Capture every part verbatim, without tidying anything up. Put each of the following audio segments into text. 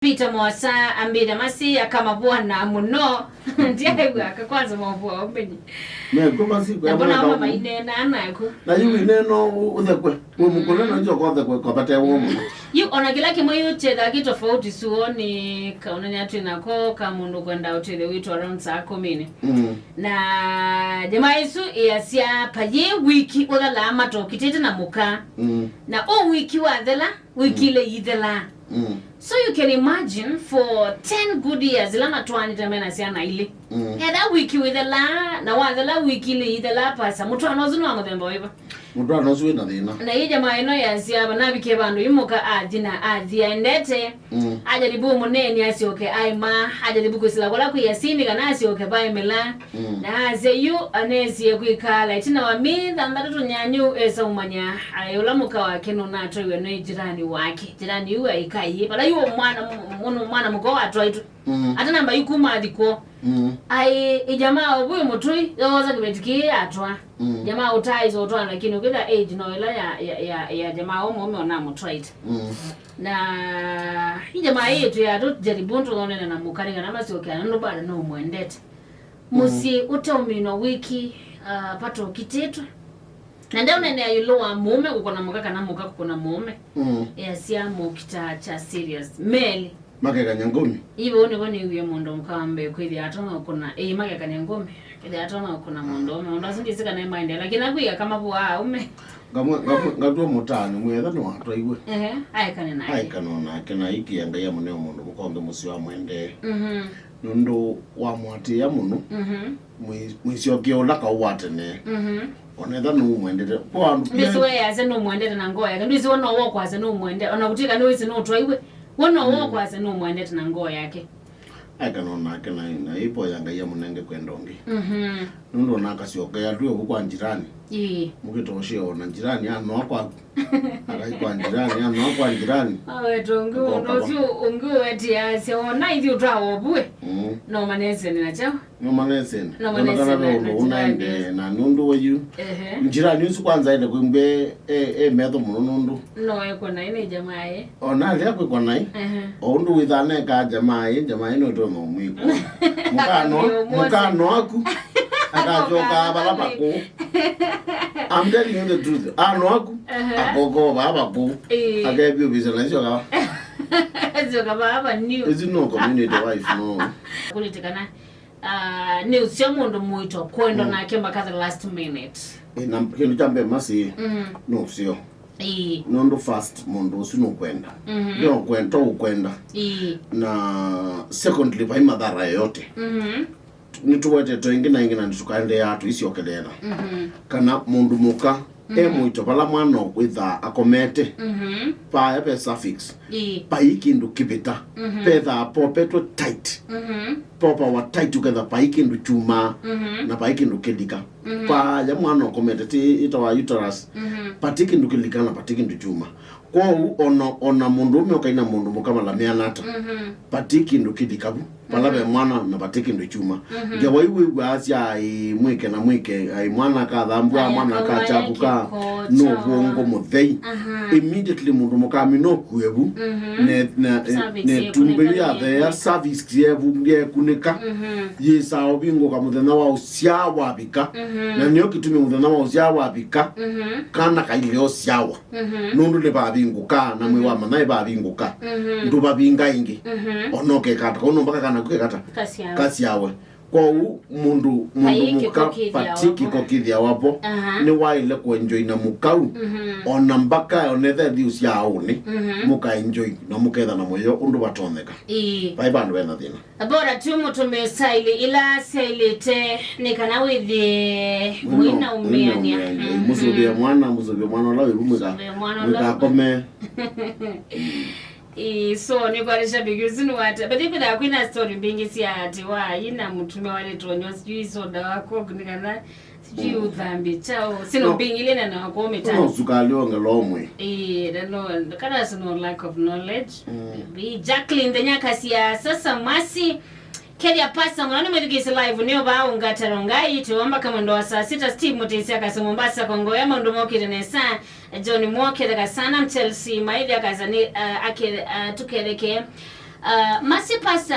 Peter Mwasa ambĩte masi akamavũana mũno. Ndiaĩw'a aka kwanza mavũa ũmenye. Mekũ masi kwa. Na mbona mama mainena naku. Na yu ineno ũthekwe. Wĩ mũkũlũ na njo kothekwe kwa bate wo mũno. Yu ona kĩla kĩmwe yu kyetha kĩ tofauti suo nĩ kaũnene atwĩ nako ka mũndũ kwenda ũtethyo witũ around saa kũmi nĩ. Mm. Na jamaa ĩsu ĩasya payĩ wiki ũthalaa matokitĩte na mũka. Mm. Na ũ wiki wathela wiki ile ithela. Mm. So you can imagine for ten good years ila matwanĩte mena syana ilĩ. Mm. Etha wiki wĩthela na wathela wiki ile ithela pasa mũtwana ũsu nĩ wa mũthemba wĩva? Mũtwana ũsu wĩna thĩna. Na ĩ jamaa ĩno yasya vanavikie vandũ yu mũka athi na athi aendete. Mm. Ajaribu mũneeni asyoke aima, ajaribu kwĩsĩla kũla kwĩ Yasini kana asyoke vaemela. Mm. Na asya yu anesie kwĩkala ĩtina wa myei thanthatũ tũnyanyu esaumanya aĩ ũla mũka wake nũnatwaiwe nĩ jirani wake. Jirani yu aikai vala yu mwana mwana mũka watwaitwe. Mm. Ata namba yu kuma athi kwoo. Mm. Aĩ ĩjamaa ũvui mũtũi yoosa kĩveti kĩĩ atwa. Mm. Jamaa ũtaĩsa ũtwana lakini ũkĩtha age no ĩla ya, ya, ya, ya jamaa ũmwe ũme onamũtwaĩte. Mm. Na ĩ jamaa ĩĩ twĩaa tũjaribu tũthonene na mũka nĩ kana masyokeana nũndũ bado no ũmwendete. Mũsyĩ ũteũminwa wiki uh, patũkitĩtwe. Na ndeũnenea ĩũlũ wa mũũme kũkũna mũka kana mũka kũkũna mũũme. Mm. Easya mũkita kya serious. Meli. Makekany'a ngũmi. Ivau nĩvo nĩwie mũndũ mũka wa mbee kwĩthĩa atona ũkũna. Ĩĩ makekany'a ngũmi. Kwĩthĩa atona ũkũna mũndũũme. Ũndũ asu ndĩsĩ kana ĩmaendeea. Lakini akwĩa kama vũaa aume. Ngamwe- ngamwe- ngatw'a mũtaani mwĩetha nĩwatwaiwe. Ehe. Aekane nake. Aekana o nake na aikia Ngai amũneo mũndũ mũka ũngĩ mũsyĩ wa mwendee. Mhm. Nũndũ wamũatĩĩa mũno, mhm, mwĩ- mwĩsyokea ũla kaũ wa tene. Mhm. Onetha nũũmwendete. Kwa andũ pia- Ndwĩsĩ weeasya nũmwendete na ngoo yake. Ndwĩsĩ wona ũwoo kwasya nũmwendete. Ona kũtwĩka nĩwĩsĩ nũtwaiwe. Wona ũwoo kwasya nũmwendete na ngoo yake. Aekana o nake na na ĩpo ya Ngai amũnenge kwenda ũngĩ. Mhm. Nũndũ ona akasyokea twĩ ũvu kwa njirani. Ĩĩ. Mũkĩtoshea ona njirani anoa kwaku. Akai kwa njirani anoa kwa njirani. Aweta ũngĩ ũndũ ũsu ũngĩ ũwetiaasya wona ithyĩ ũtwawa ũvue. Mm. No manesene na kyaũ. No manesene. No manesene. Kana ve ũndũ ũnaendee na nũndũ wa yu. Ehe. Njirani ũsu kwanza ende kwĩmbwe e, e metho mũno nũndũ. No ekwa naĩ nĩ jamaa ĩ. Ona alea kwĩkwa naĩ. Ehe. O ũndũ wĩthaa nekaa jamaa ĩ, jamaa ĩ nũtonya ũmwĩkwa. Mũkano, mũkano aku. Akasyokaa vala vakũ. I'm telling you the truth. Ano aku. Ehe. Akoko vaa vakũ. Ĩĩ. Akevyũvĩsya na isyo kava. Isyo kava hapa new. Isu no community wife no. Kũlĩtĩkana. Ah, nĩ ũsya mũndũ mũito kwendwa, mm, nake mpaka the last minute. Ĩ, na kĩndũ kya mbee masi, mm, nĩ ũseo. Ĩĩ. Nũndũ first mũndũ ũsu nũkwenda. Mhm. Nũkwenda, ũkwenda. Ĩĩ. Na secondly, vai madhara yoyote. Mhm. Nĩtũwetete ĩngĩ na ĩngĩ na nĩtũkaendeea tũisyokeleela. Mhm. Kana mũndũ mũka e, mhm, mũito vala mwana ũkwĩthaa akomete. Mhm. Vaya ve suffix. Ĩĩ. Vai kĩndũ kĩvĩta. Mhm. Vethaa popetwe tight. Mhm. Popawa tight ũketha vai kĩndũ kyumaa. Mhm. Na vai kĩndũ kĩlika. Mhm. Vaya mwana ũkomete ti ĩtawa uterus. Mhm. Vati kĩndũ kĩlika na vati kĩndũ kyuma. Kwoou ona, ona mũndũũme ũkaina mũndũ mũka malameana ata. Mhm. Vati kĩndũ kĩlika vu. Vala ve, mhm, mwana na vati kĩndũ kyuma. Mhm. Ngewa iu wĩw'aa sya ai mwĩke na mwĩke, ai mwana akathambwa, ai mwana akawaya akakyavuka, kĩko, no kyawa. Ũvũngũ mũthei. Aha. Immediately mũndũ mũkami no kue vu. Mhm. Ne, ne, cervix ne yekunĩka tumbĩ yu yatheea, nĩyekunĩka. Cervix yevu, yekunĩka. Mhm. Yĩsaa ũvingũka mũthenya wa ũsyaa wavika. Mhm. Na nĩyo kĩtumi mũthenya wa ũsyaa wavika, mhm, kana kaileo syawa. Mhm. Nũndũ nĩvavingũkaa, na mwĩĩ wa, mhm, manya ĩvavingũka. Mhm. Ndũvavinga ĩngĩ. Mhm. Ona ũkekata kau no mpaka kana kũkekata kasyawe. Kasyawe. Kwoou mũndũ, mũndũ mũka vati kĩko kĩthĩawa vo. Aha. Nĩwaĩle kũenjoy na mũkau. Mhm. Ona mpaka onetha ĩthi ũsyaũnĩ, mhm, mũkaenjoy na mũketha na mũyo ũndũ vatonyeka. Ĩĩ. Vai vandũ vena thĩna. Bora tu mũtũmĩe saili ila syailĩte nĩ kana wĩthĩe mũinaũmĩanĩa. Mũinaũmĩanĩa. Mhm. Mũsũvĩe mwana, mũsũvĩe mwana ũla wĩvu mwĩka-, mũsũvĩe mwana ũla mwĩkakome. Ĩĩ, so nĩkwatĩ shabiki ũsu nĩwate. But kwĩthaa kwĩna story mbingĩ sya atĩ wa ina mũtumĩa walĩtonywa sijui soda wa Coke nĩ kana sijui, mm, ũthambĩ chao. Sino mbingĩ ile na nakwo mĩtani. No sukali ongelwa ũmwe. Ĩĩ, no, kana sino lack of knowledge. Mm. Ĩĩ, Jacqueline the Nyakasi ya sasa masi. Kethia pasta ngona nĩ mwĩthukĩĩsye live nĩ ũvaa ũngate Rongai twĩwamba kamwendo wa saa sita. Steve Mũtĩsya akasya Mombasa kongoya maũndũ mokĩte nesa. John Mwoke theka sana Chelsea maithi akasya nĩ, uh, ake, uh, tũketheke. Uh, masi pasa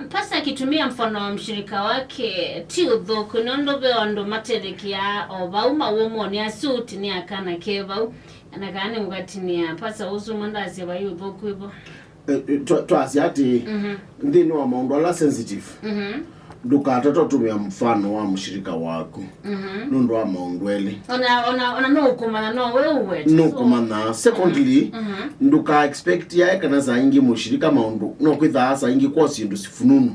pasa akitumia mfano wa mshirika wake ti ũthũku, nũndũ ve andũ matethekia o vau mawomoni asu ti nĩ akana ke vau, na kana nĩ ũkatinia pasa ũsu mandasya vai ũthũku ivo. Eh, eh, twa- twasya atĩ nthĩnĩ wa maũndũ ala sensitive, ndũkatate ũtũmĩa mfano wa mũshirika waku nũndũ wa maũndũ elĩ. Ona ona ona no ũkũmanya no we ũwete. Nũkũmanya. Secondly, ndũka expect yae kana saa ingĩ mũshirika maũndũ no kwĩthaa saa ingĩ kwa syĩndũ sifununu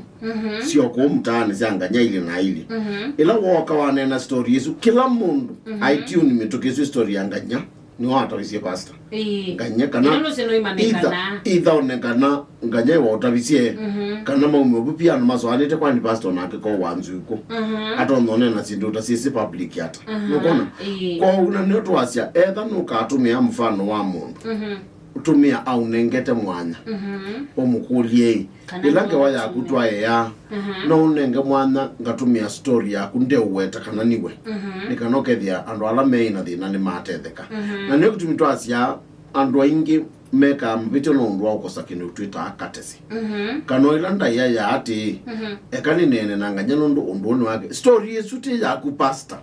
syo kũu mtaani sya nganya ilĩ na ilĩ. Ĩla wooka waneena story ĩsu, kĩla mũndũ aitiuni mĩtũkĩ ĩsu story ya nganya. Nĩwatavisye pastor. Ĩĩ. Nganya kana ĩla nũsĩ noimanyĩkana. Either, either one kana nganya waũtavisye kana maume ũvu pia andũ masoanĩte kwani pastor nake ko wanzuku. Atononena syĩndũ ta syĩsĩ public ata. Nũkona? Ĩĩ. Kwoou na nĩo twasya etha nũkatũmĩa mfano wa mũndũ, tũmĩa aũnengete mwanya ũmũkũlye ĩ, ĩla ngewa yaku twaĩaa, no ũnenge mwanya ngatũmĩa story yaku ndeũweta kana niwe, nĩ kana ũkethĩa andũ ala meĩ na thĩna nĩmatetheka. Na nĩyo kĩtumi twasyaa andũ aingĩ mekaa mavĩtyo no ũndũ wa ũkosa kĩndũ twĩtaa katesi. Kana ĩla ndaĩa ya atĩĩ, eka nĩneene na nganya nũndũ ũndũ ũũ nĩ wake. Story ĩsu ti yaku pastor.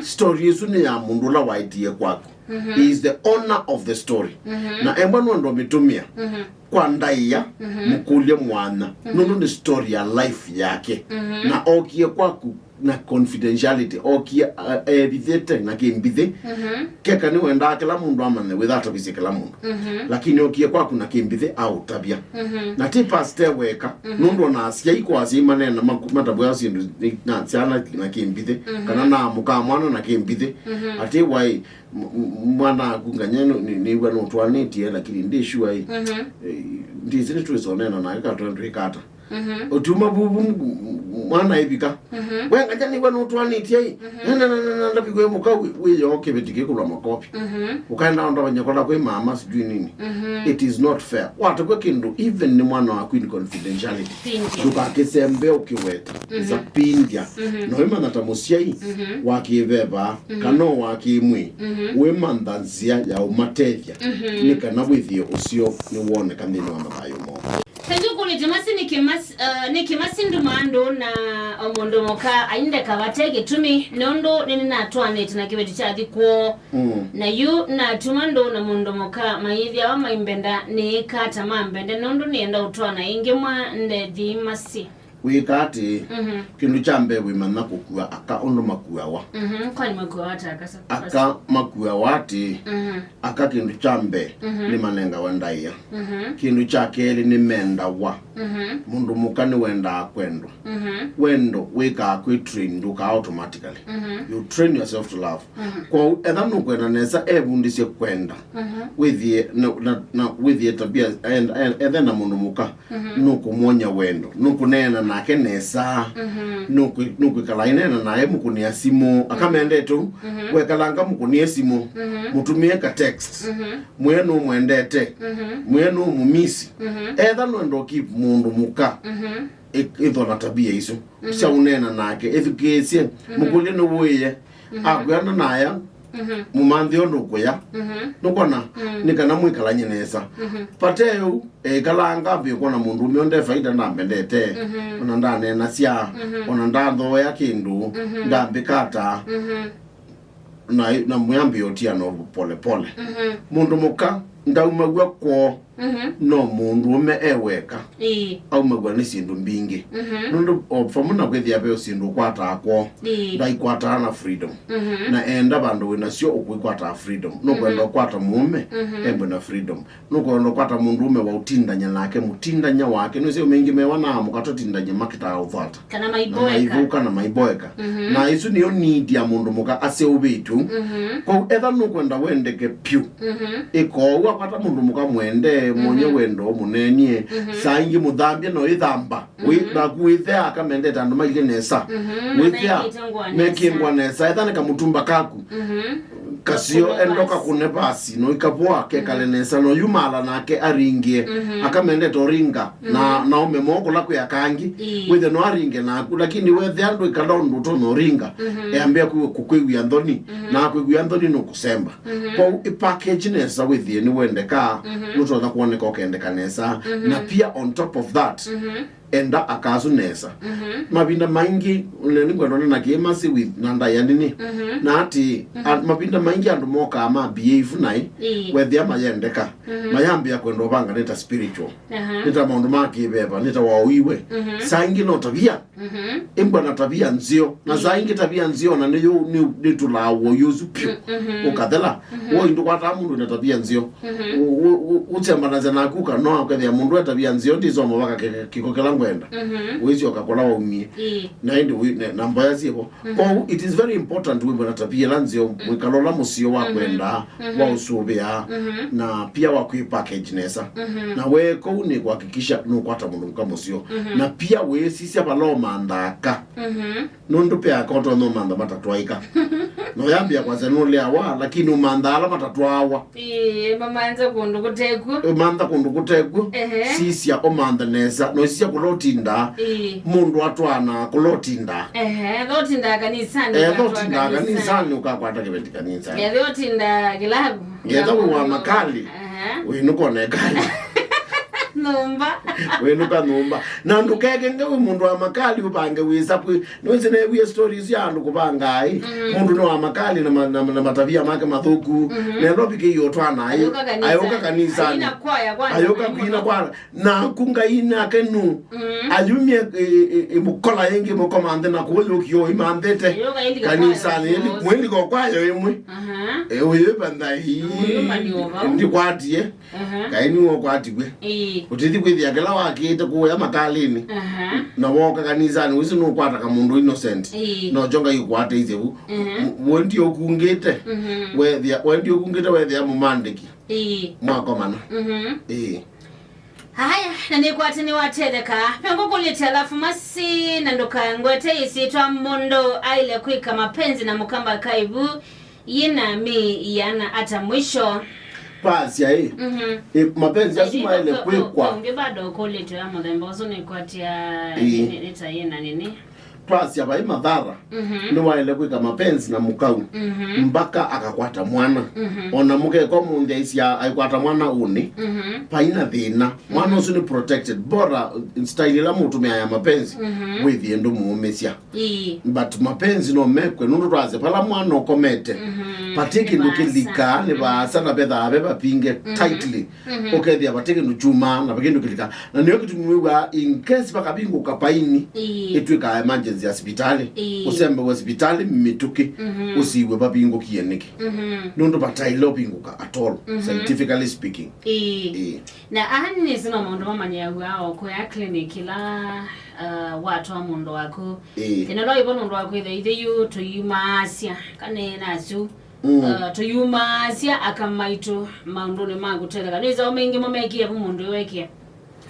Story ĩsu nĩ ya mũndũ ũla waĩtie kwaku. He is the owner of the story. Na embwa nũndũ mĩtũmĩa kwa ndaĩa, mũkũlye mwanya nũndũ nĩ story ya life yake. Na okie kwaku na confidentiality, okie, uh, evithĩte na kĩmbithĩ. Keka nĩwendaa kĩla mũndũ amanye wĩtha atavisye kĩla mũndũ, lakini okie kwaku na kĩmbithĩ aũtavya. Na ti pastor weka, nũndũ ona asyai kwa asyai manena maku- matavwaa syĩndũ na syana na kĩmbithĩ, kana na mũka mwana na kĩmbithĩ. Atĩ wai M- m- mwana aku nganya nĩ- nĩ- nĩw'a nũtwanĩtie, lakini ndĩ sure ĩ. Eh, ndĩsĩ nĩtwĩsonena nake kana twĩka ata. Ũtuma vuvu m- m- mwana ĩvika. We nganya nĩw'a nũtwanĩtie ĩ. Na- na- na- na- na ndavikwe mũka wĩ- wĩyoo kĩveti kĩkũlwa makopi. Ũkaenda ũndavany'a kola kwĩ mama sijui nini. It is not fair. Watakwa kĩndũ, even nĩ mwana waku in confidentiality. Ndũkakĩsembe ũkĩweta. Isa pindya. Na wĩmanya ta mũsyai wa kĩveva kana wa kĩmwĩ, wĩmantha nzĩa ya ũmatethya nĩ kana wĩthĩe ũseo nĩwoneka nthĩnĩ wa mathayũ moo. Tengĩ kũlĩtye masi nĩ kĩmasi, uh, nĩ kĩmasi nduma andũ na o mũndũ mũka aindeka vate kĩtumi, nũndũ nĩnĩnatwanĩte na kĩveti kyathi kwoo. Na yu natuma ndũ na mũndũ mũka mayĩthĩawa maimbenda, nĩĩka ta mambende, nũndũ nĩenda ũtwana ĩngĩ mwa ndethi masi. Wĩka atĩĩ, kĩndũ kya mbee wĩmanya kũkua aka ũndũ makuawa. Mhm, kwani makuawa ata aka sa- Aka makuawa atĩĩ, aka kĩndũ kya mbee nĩmanengawa ndaĩa. Kĩndũ kya kelĩ nĩmendawa. Mũndũ mũka nĩwendaa kwendwa. Wendo wĩkaa kwĩ train, ndũkaa automatically. You train yourself to love. Kwoou etha nũkwenda nesa evundĩsye kwenda, wĩthĩe na, na, na wĩthĩe tabia, en- en- ethe na mũndũ mũka nũkũmwony'a wendo, nũkũneena nake nesa, nũkwĩ- nũkwĩkala aineena naye, mũkũnĩa simũ akamendete ũu. Wekalanga mũkũnĩe simũ, mũtũmĩe ka text, mwĩe nũmwendete, mwĩe nũmũmisi. Etha nũenda ũkeep mũndũ mũka ĩ- ĩthwa na tabia isu sya ũneena nake, ĩthukĩĩsye, mũkũlye nĩwũĩe. Akwĩa ndanaya, mũmanthĩe ũndũ ũkũya. Nũkwona? Nĩ kana mwĩkalany'e nesa. Vate ũu, eĩkalaa ngambĩĩe kwona mũndũũme ũnde faida ndambendete, ona ndaneenasya, ona ndanthooea kĩndũ, ndambĩka ata. Na, na mwĩambĩĩa ũtiana pole pole. Mũndũ mũka ndaumaw'a kwoo, no mũndũũme e weka. Ĩĩ. Aumaw'a nĩ syĩndũ mbingĩ. Nũndũ o vamwe na kwĩthĩa ve syĩndũ ũkwataa kwoo, ndaikwataa na freedom. Na enda vandũ wĩ nasyo ũkwĩkwataa freedom. Nũkwenda ũkwata mũũme, embwe na freedom. Nũkwenda ũkwata mũndũũme wa ũtindany'a nake, mũtindany'a wake. Nĩsĩ maingĩ mewa na mũkatũtindany'a makĩtaa ũthwata. Kana na maivoeka. Maivũka na maivoeka. Na isu nĩyo need ya mũndũ mũka aseũvĩtw'e. Kwoou etha nũkwenda wendeke pyũ, ĩka ũu, akwata mũndũ mũka mwende, mwonye wendo, mũneenie. Saa ingĩ mũthambye na ũithamba. Wĩ- naku wĩthea akamendete andũ mailye nesa. Wĩthea mekĩngwa nesa. Etha nĩ kamũtumba kaku. Kasio endoka kune vasi, no ikavoa kekale nesa, no yumala nake aringie, akamendete oringa, na, na ume mo kula kwi akangi, withe no aringe naku, lakini wethe andu ikala undu utonya oringa, eambia kwi-, kukwĩw'ia nthoni, na akwĩw'ia nthoni nukusemba. Kwou i package nesa withie ni wendeka, nutonya kuoneka ukendeka nesa. Na pia on top of that, enda akasu nesa. Mavinda maingi, nĩngwenda nena kĩĩ masi with na ndaĩa nini. Na ati, a-, mavinda maingi andũ mokaa ma behave naĩ, wethĩa mayendeka, mayambĩa kwenda ũvanga nĩ ta spiritual. Nĩ ta maũndũ ma kĩveva, nĩ ta waũiwe. Saa ingĩ no tavia. Ĩmbwa na tavia nzeo. Na saa ingĩ tavia nzeo na nĩ yu-, nĩ, nĩ tũlaa woi ũsu piũ. Ũkathela. Woi ndũkwataa mũndũ na tavia nzeo. Ũ-, ũ-, ũ-, ũsembanasya naku kana ũkethĩa mũndũ e tavia nzeo, ndĩsoma vaka kĩ-, kĩko kĩla ngwenda. Ũisyoka kũla waumie. Na ĩndĩ wĩ-, na, na mboya syĩvo. Kwoou, it is very important wĩmbwe na tavia ĩla nzeo, mwĩkalo ũla mũseo wa kwenda, wa ũsũvĩa, na pia wa kwĩ package nesa. Na we kũu nĩ kuhakikisha nũkwata mũndũ mũka mũseo. Na pia wĩsisya vala ũmanthaa aka. Nũndũ pe aka ũtonya ũmantha matatwaĩka. No yambĩa kwasya nũleawa, lakini ũmantha ala matatwawa. Ĩĩ, mamanza kũndũ kũtekw'o. Ũmantha kũndũ kũtekw'o. Ehe. Sisya ũmanthe nesa. No sisya kũla ũtindaa. Ĩĩ. Mũndũ atwaanaa kũla ũtindaa. Ehe, etha ũtindaa kanisani, eh, etha ũtindaa kanisani, ũkakwata kĩveti kanisani. Etha ũtindaa kĩlavu. Etha wĩ wa makali. Ehe. Wĩnũka ũnekali. Nyũmba. Wĩnũka nyũmba. Na ndũkekenge wĩ mũndũ wa makali ũvange wĩsa kwĩ Nĩwĩsĩ neewie stories ya andũ kũvangaa, ĩ. Mũndũ nĩ wa makali na ma-, na, na matavia make mathũku. Nairobi kĩio twana, ĩ. Ayũka kanisani. Ayũka kanisani. Aina kwaya kwanza. Ayũka kwina kwa. Naku Ngai nake nu. Ayumie, ĩ, ĩ, ĩ, ĩ, mũkola ĩngĩ mũkoma nthĩ na kũyũkio imanthĩte. Ayũka ĩndĩ kanisani, ĩndĩ kwaya mwĩliko kwayo ĩmwe. Aha. Ĩ, ũyũ ĩvantha ii. Ũyũ mani ũvau. Ndikwatie. Aha. Ngai nĩwe ũkwatiw'e. Ĩĩ. Ũtithi kwĩthĩa kĩla wakĩĩte kũya makalĩnĩ. Aha. Na wooka kanisani, wĩsĩ nũkwata kamũndũ innocent. Ĩĩ. Nokyo Ngai ũkwatĩisye vu. Mhm. M-, wendi ũkungĩte. Mhm. Wethĩa, wendi ũkungĩte wethĩa mũmandĩki. Ĩĩ. Mwakomana. Mhm. Ĩĩ. Haya, na nĩkwatĩ nĩwatetheka. Ve ngũkũlĩte alafu masi na ndũkangwete ĩsyĩtwa mũndũ aile kwĩka mapenzi na mũkamba kaivu. Yĩna mĩĩ iana ata mwisho? Twasya ĩ, mhm, ĩ, mapenzi asu maĩle kwĩkwa. Ũngĩ bado ũkũlĩtwe ya mũthemba ũsu nĩkwatia. Ĩĩ. Nĩ, nĩ ta yĩna nini? Twasya vai madhara, mhm, nĩwaĩle kwĩka mapenzi na mũkau, mhm, mpaka akakwata mwana. Mhm. Ona mũkekwa mũnthĩ aisya aikwata mwana ũnĩ, mhm, vaina thĩna. Mwana, mhm, ũsu nĩ protected. Bora style ĩla mũtũmĩaa ya mapenzi, mhm, wĩthĩe ndũmũũmĩsya. Ĩĩ. But mapenzi no mekwe, nũndũ twasya vala mwana ũkomete, mhm, vati kĩndũ kĩlikaa, nĩ vaasa, mhm, na vethaa ve vapinge, mhm, tightly. Mhm. Ũkethĩa vati kĩndũ kyumaa, na vati kĩndũ kĩlikaa. Na nĩyo kĩtumi wĩw'aa, in case vakavingũka paini, ĩĩ, ĩtwĩkaa emergency ya sivitalĩ. Ĩĩ. Ũsembe wa sivitalĩ mĩtũkĩ, mhm, ũsiw'e vavingũkie nĩkĩ. Mhm. Nũndũ vataĩle ũvingũka at all, mhm, scientifically speaking. Ĩĩ. Ĩĩ. Na aa nĩsĩ no maũndũ mamanyĩaw'a o kũya clinic ĩla, uh, watwaa mũndũ waku. Ĩĩ. Thĩna ũla wĩvo nũndũ wa kwĩthĩa ithyĩ yu tũimaasya, kana nasyo, mm, uh, tũiumaasya aka maitũ maũndũnĩ ma kũtetheka. Nĩwĩsa o maingĩ mo mekie vu mũndũ ĩwekĩa.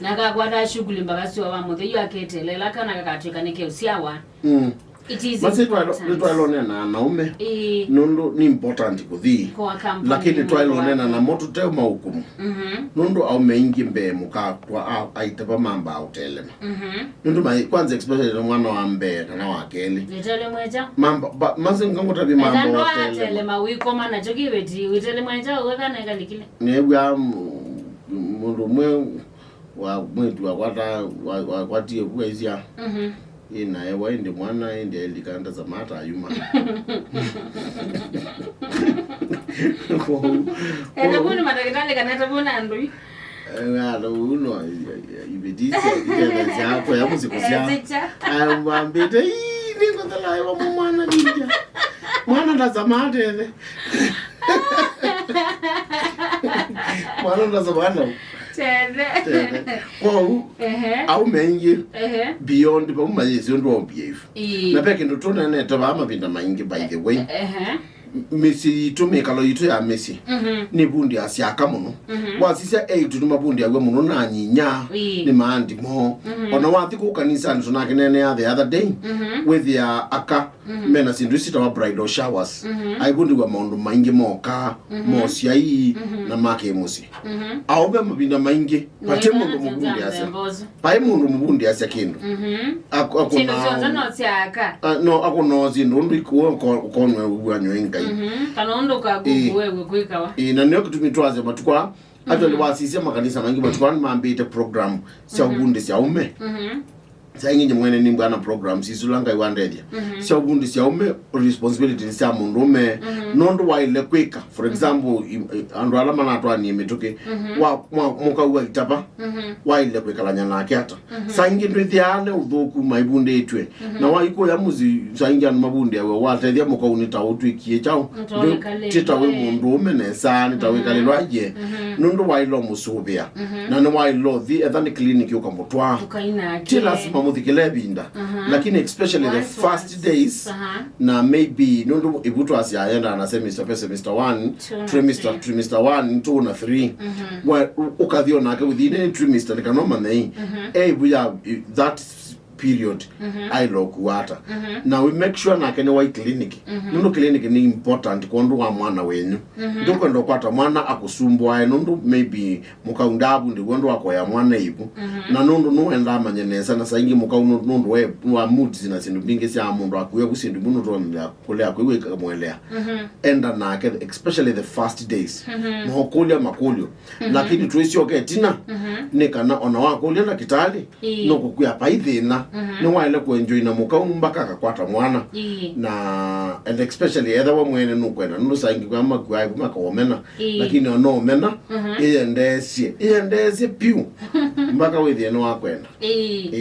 Na akakwata shughuli mbaka sua wa mũtheu aketelela kana kakatw'ĩka nĩkeũsyawa. Mm. It is important. Masi twaĩlonena na anaume. Ĩĩ. Nũndũ nĩ important kũthi. Kwa kampuni. Lakini twaĩlonena namo tũte maũkumu. Mhm. Nũndũ aume aingĩ mbee mũkatwa a-, aitava mambaa ũtelema. Mhm. Nũndũ mai, kwanza especially na mwana wa mbee kana wa kelĩ. Nĩtele mwecha. Mamba, ba, masi ngangũtavya mamba ũtelema. Ethando atelema wĩkoma nakyo kĩveti, wĩtele mwecha ũwe kana ĩkalikile. Nĩw'a m-, mũndũ ũmwe wa mwĩtu wakwata, wa, wakwatie vu aisya. Mhm. Ĩ naewa ĩndĩ mwana ĩndĩ ailika ndasa mata ayuma. Kwoou, enda vu nĩ mandagĩtalĩ kana enda vu na andũ yu? Eh, alo uno, iveti sya, iveti sya, kwa ya muziko sya. Eh, sicha. Aya, mwambĩte, "Ii, nĩngothela ewa mwana ninja." Mwana ndasa mata ethe. Mwana ndasa mata. Tene. Tene. Kwoou, ehe, aume aingĩ, ehe, beyond vau mayĩsĩ ũndũ wa behave. Ĩĩ. Na ve kĩndũ tũnenete vaa mavinda maingĩ, by the way. Ehe. M-, mĩsyĩ yitũ, mĩkalo yitũ ya mĩsyĩ, mhm, nĩvundiasya aka mũno. Mhm. Wasisya eĩtu nĩmavundiaw'a mũno na anyinya, ĩĩ, nĩ maandi moo. Mhm. Ona wathi kũu kanisanĩ tũnakĩneenea the other day, mhm, wĩthĩaa aka mena syĩndũ isu syĩtawa bridal showers. Aivundĩw'a maũndũ maingĩ mokaa, ma ũsyai, na ma kĩmũsyĩ. Aũme mavinda maingĩ, vate mũndũ mũvundĩasya. Vai mũndũ mũvundĩasya kĩndũ. Ak- akũnaa- Ah, no, akũnaa syĩndũ ũndũ ikuo ũkonwe ũvuanywe ngai. Kana ũndũ kagukuwew'e kwĩkawa. Ĩĩ, na nĩyo kĩtumi twasya matukũ aa, actually, wasisya makanisa maingĩ matukũ aa nĩmambĩĩte program sya ũvundĩsya aũme. Saa ingĩ nyie mwene nĩmbaa na programs isu ila Ngai wandethya sya ũvundĩsya aũme, responsibility nĩ sya mũndũũme, nũndũ waĩle kwĩka. For example, i- i- andũ ala manatwaanie mĩtũkĩ, wa mwa- mũkau wa itava, waĩle kwĩkalany'a nake ata? Saa ingĩ ndwĩthĩaa nĩ ũthũku maivundĩtw'e. Na waikũya mũsyĩ, saa ingĩ andũ mavundĩaw'a, watethya mũkau nĩ ta ũtw'ĩkie kyaũ? Ti ta wĩ mũndũũme nesa, nĩ ta wĩkalĩlwa ye. Nũndũ waĩle ũmũsũvĩa. Na nĩwaĩle ũthi, etha nĩ clinic ũkamũtwaa. Ti lasima mũthikĩle ĩvinda. Lakini especially the first days, na maybe nũndũ ĩvu twasya yendaa na semester, pe semester one, trimester, trimester one, two na three. Wa- ũ- ũkathi o nake within any trimester nĩ kana ũmanye ĩ, e ĩvu ya i- that period aĩle ũkua ata. Na we make sure nake nĩ wai clinic. Nũndũ clinic nĩ important kwondũ wa mwana wenyu. Ndũkwenda ũkwata mwana akũsumbũae nũndũ maybe mũkau ndaavundĩw'a ũndũ wa kũea mwana ĩvu. Na nũndũ nũendaa amanye nesa, na saa ingĩ mũkau nũ- nũndũ we- wa moods na syĩndũ mbingĩ sya mũndũ akuĩe vu syĩndũ imwe nũtonelea kũlea kwĩw'ĩka kamũelea. Enda nake, especially the first days. Maũkũlya makũlyo. Lakini twĩsyoke ĩtina, nĩ kana ona wakũlya ndakĩtalĩ, nũkũkwĩa vai thĩna. Nĩwaĩle kũenjoy na mũkau mpaka akakwata mwana. Na and especially etha we mwene nũkwenda, nũndũ saa ingĩ kwa makuaa ĩvu makaũmena. Lakini ona ũmena, ĩyendeesye, ĩyendeesye piũ. Mpaka wĩthĩe nĩwakwenda. Ĩĩ.